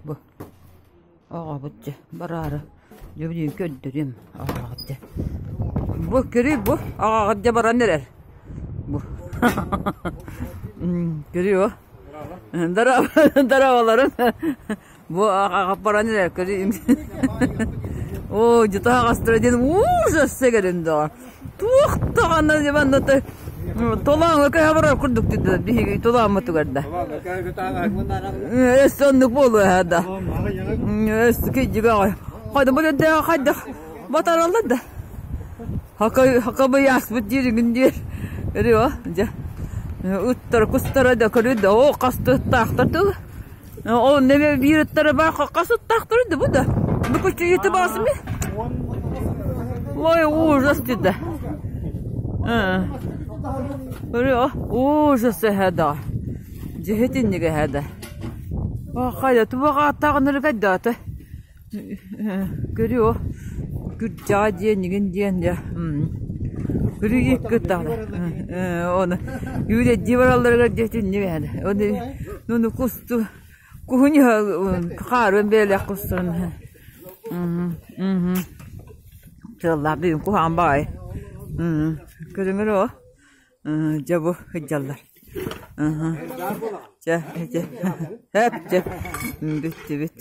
Бу оҕобут дьэ бараары дьэ билигин көрдөрүөм аҕаҕыт дьэ. Бу көрүүй бу аҕаҕыт дьэ баран эрэр. Бу көрүүй о. Здороваларын. Бу аҕа баран эрэр көрүүй. Оо, дьутаах астара диэн ужас сэгэрин да. Туох даҕаны манна толооҥҥо көһө барар курдук биһиги толооммутугар да. Өссө оннук буолуо да. Өссө кыдьыга хайда бу хайдах батараллар да. Хакабыйааспыт дииригин диир. Өрүө дьэ. Ыттар кустара да көрү да оо хас ыттаахтар тыл. Ол неме биир ыттара баар хас ыттаахтар да бу да. Бу күчүйүтү баасымы. Ой, ужас да. Көрүө, ужас да. Дьиһитиннигэ да. Хайа туох ааттааҕын кайдаата. Көрүө, күрдьэҕэ диэн игин диэн дьэ Көрүү икки Оны үүрэрдии баралларыгар дьиэтинник эһэ. Оны ну кусту куһун хаарын бэйэлээх кустарын. Тыаллаах бүгүн куһаҕан баҕайы. Көрүҥэр оо дьэ бу сылдьаллар. Чэ, чэ, эп, чэ, бүттүбүт.